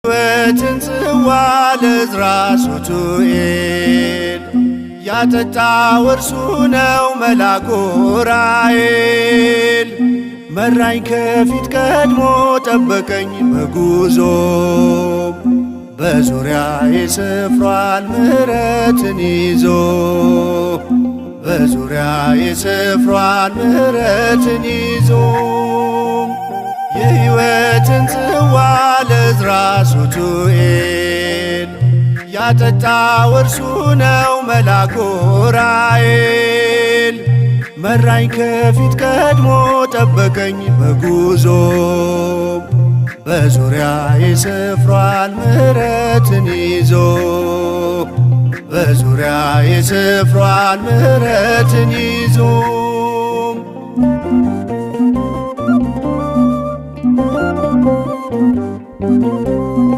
የሕይወትን ጽዋ ለዕዝራ ሱቱኤል ያጠጣው እርሱ ነው መልአኩ ዑራኤል። መራኝ ከፊት ቀድሞ ጠበቀኝ በጉዞ፣ በዙሪያዬ ሰፍሯል ምሕረትን ይዞ፣ በዙሪያዬ ሰፍሯል ምሕረትን ይዞ። የሕይወትን ጽዋ ለዕዝራ ሱቱኤል ያጠጣው እርሱ ነው መልአኩ ዑራኤል። መራኝ ከፊት ቀድሞ ጠበቀኝ በጉዞ፣ በዙሪያዬ ሰፍሯል ምሕረትን ይዞ፣ በዙሪያዬ ሰፍሯል ምሕረትን ይዞ።